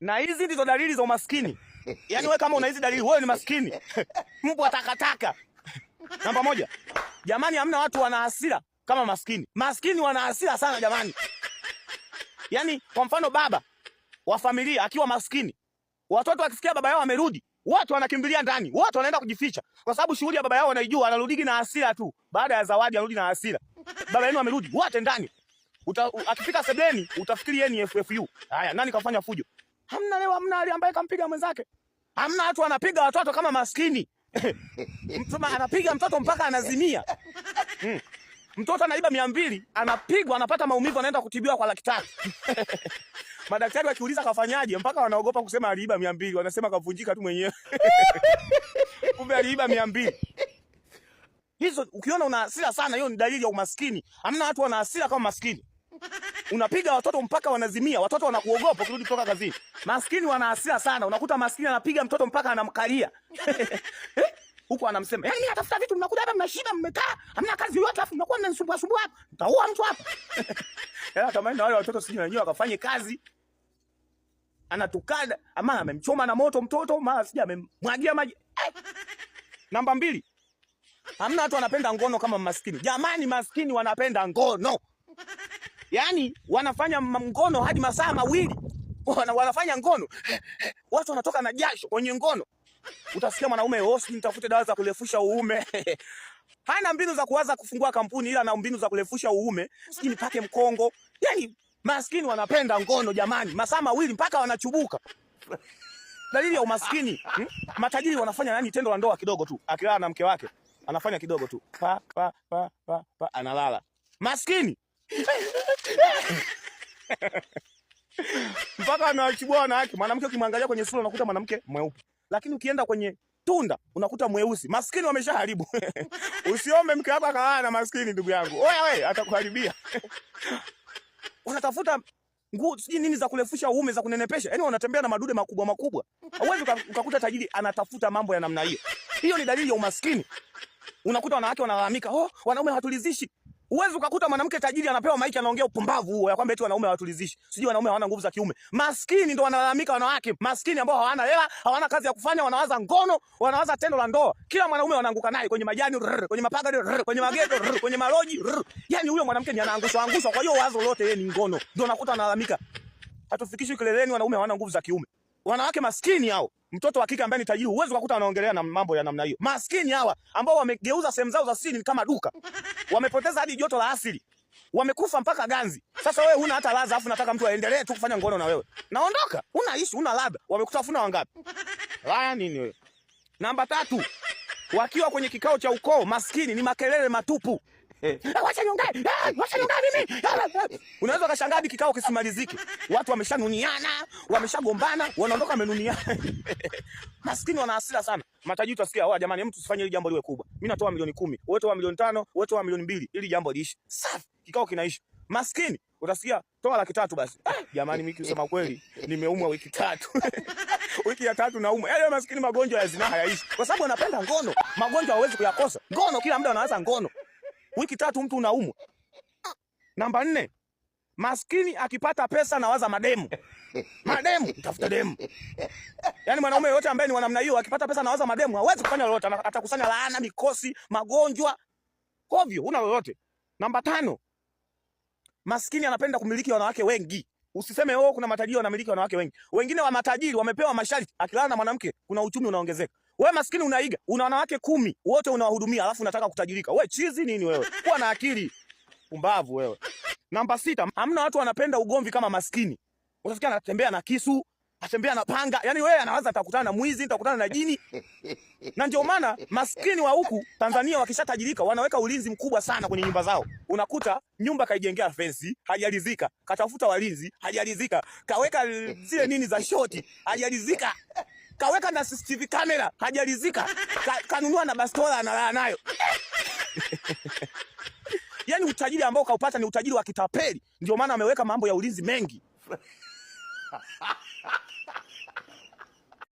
Na hizi ndizo dalili za umaskini. Yaani wewe kama una hizi dalili, wewe ni maskini. Mbwa takataka. Namba 1. Jamani, hamna watu wana hasira kama maskini. Maskini wana hasira sana jamani. Yaani kwa mfano baba wa familia akiwa maskini, watoto wakisikia baba yao amerudi, wote wanakimbilia ndani, wote wanaenda kujificha, kwa sababu shughuli ya baba yao wanaijua, anarudigi na hasira tu. Baada ya zawadi anarudi na hasira. Baba yenu amerudi, wote ndani. Akifika sebuleni utafikiri yeye ni FFU. Haya, nani kafanya fujo? Hamna leo, hamna ali ambaye kampiga mwenzake. Hamna watu wanapiga watoto kama maskini. Mtu anapiga mtoto mpaka anazimia. Mtoto anaiba 200, anapigwa, anapata maumivu, anaenda kutibiwa kwa 300,000. Madaktari wakiuliza kafanyaje, mpaka wanaogopa kusema aliiba 200, wanasema kavunjika tu mwenyewe. Kumbe aliiba 200. Hizo ukiona una hasira sana, hiyo ni dalili ya umaskini. Hamna watu wana hasira kama maskini. Unapiga watoto mpaka wanazimia, watoto wanakuogopa ukirudi kutoka kazini. Maskini wana hasira sana, unakuta maskini anapiga mtoto mpaka anamkalia. Huko anamsema, "Yaani mimi natafuta vitu, mnakuja hapa mnashiba, mmekaa, hamna kazi yoyote, afu mnakuwa mnanisumbua sumbua hapa. Nitaua mtu hapa." Tamani na wale watoto sijui wenyewe wakafanye kazi. Anatukana, ama amemchoma na moto mtoto, mara sijui amemwagia maji. Namba 2. Hamna watu wanapenda ngono kama maskini. Jamani, maskini wanapenda ngono. Yaani wanafanya ngono hadi masaa 2. Wanafanya ngono. Watu wanatoka na jasho kwenye ngono. Utasikia mwanaume, oh, sijui nitafute dawa za kurefusha uume. Hana mbinu za kuanza kufungua kampuni, ila ana mbinu za kurefusha uume. Sijui nipake mkongo. Yaani maskini wanapenda ngono jamani. Masaa 2 mpaka wanachubuka. Dalili ya umaskini. Matajiri wanafanya nani tendo la ndoa kidogo tu. Akilala na mke wake anafanya kidogo tu. Pa, pa, pa, pa, pa, analala. Maskini. Mpaka anawachubua wanawake. Mwanamke ukimwangalia kwenye sura unakuta mwanamke mweupe. Lakini ukienda kwenye tunda unakuta mweusi. Maskini wameshaharibu. Usiombe mke wako akalala na maskini ndugu yangu. Oya we, atakuharibia. Unatafuta nguo sijui nini za kurefusha uume, za kunenepesha. Yaani wanatembea na madude makubwa makubwa. Hauwezi ukakuta tajiri anatafuta mambo ya namna hiyo. Hiyo ni dalili ya umaskini. Unakuta wanawake wanalalamika, oh, wanaume hawatulizishi. Huwezi ukakuta mwanamke tajiri anapewa maiki anaongea upumbavu huo ya kwamba eti wanaume hawatulizishi. Sijui wanaume hawana nguvu za kiume. Maskini ndo wanalalamika wanawake. Maskini ambao hawana hela, hawana kazi ya kufanya, wanawaza ngono, wanawaza tendo la ndoa. Kila mwanaume wanaanguka naye kwenye majani, rrr, kwenye mapaga, rrr, kwenye mageto, rrr, kwenye maloji, rrr. Yaani huyo mwanamke ni anaangushwa angushwa, kwa hiyo wazo lote yeye ni ngono. Ndio unakuta analalamika. Hatufikishi kileleni, wanaume hawana nguvu za kiume. Wanawake maskini hao. Mtoto wa kike ambaye ni tajiri huwezi kukuta anaongelea na mambo ya namna hiyo. Maskini hawa ambao wamegeuza sehemu zao za siri kama duka. Wamepoteza hadi joto la asili. Wamekufa mpaka ganzi. Sasa wewe huna hata ladha, afu nataka mtu aendelee tu kufanya ngono na wewe. Naondoka. Huna issue, huna ladha. Wamekutafuna wangapi? Laya nini wewe? Namba 3. Wakiwa kwenye kikao cha ukoo, maskini ni makelele matupu. Wacha niongee. Wacha niongee mimi. Unaweza ukashangaa hadi kikao kisimalizike. Watu wameshanuniana, wameshagombana, wanaondoka wamenuniana. Maskini wana hasira sana. Matajiri utasikia, oh, jamani, mtu usifanye hili jambo liwe kubwa. Mimi natoa milioni 10, wewe toa milioni 5, wewe toa milioni 2 ili jambo liishe. Safi, kikao kinaisha. Maskini utasikia toa 300,000 basi. Jamani, mimi kusema kweli nimeumwa wiki 3. Wiki ya 3 naumwa. Yaani maskini magonjwa ya zinaa hayaishi. Kwa sababu anapenda ngono. Magonjwa hawezi kuyakosa. Ngono kila muda anawaza ngono. Wiki 3 mtu unaumwa. Namba 4. Maskini akipata pesa anawaza mademu. Mademu, tafuta demu. Yaani mwanaume yote ambaye ni wa namna hiyo akipata pesa anawaza mademu, hawezi kufanya lolote, atakusanya laana, mikosi, magonjwa. Hovyo, huna lolote. Namba 5. Maskini anapenda kumiliki wanawake wengi. Usiseme oh, kuna matajiri wanamiliki wanawake wengi. Wengine wa matajiri wamepewa masharti, akilala na mwanamke kuna uchumi unaongezeka. Wewe maskini unaiga, una wanawake 10, wote unawahudumia, alafu unataka kutajirika. Wewe chizi nini wewe? Kuwa na akili. Pumbavu wewe. Namba 6, hamna watu wanapenda ugomvi kama maskini. Utasikia anatembea na kisu, atembea na panga. Yaani wewe anawaza atakutana na mwizi, atakutana na jini. Na ndio maana maskini wa huku Tanzania wakishatajirika wanaweka ulinzi mkubwa sana kwenye nyumba zao. Unakuta nyumba kaijengea fence, hajalizika, katafuta walinzi, hajalizika, kaweka zile nini za shoti, hajalizika. Kaweka na CCTV camera, hajalizika. Kanunua na bastola analala nayo. Yaani utajiri ambao kaupata ni utajiri wa kitapeli. Ndio maana ameweka mambo ya ulinzi mengi.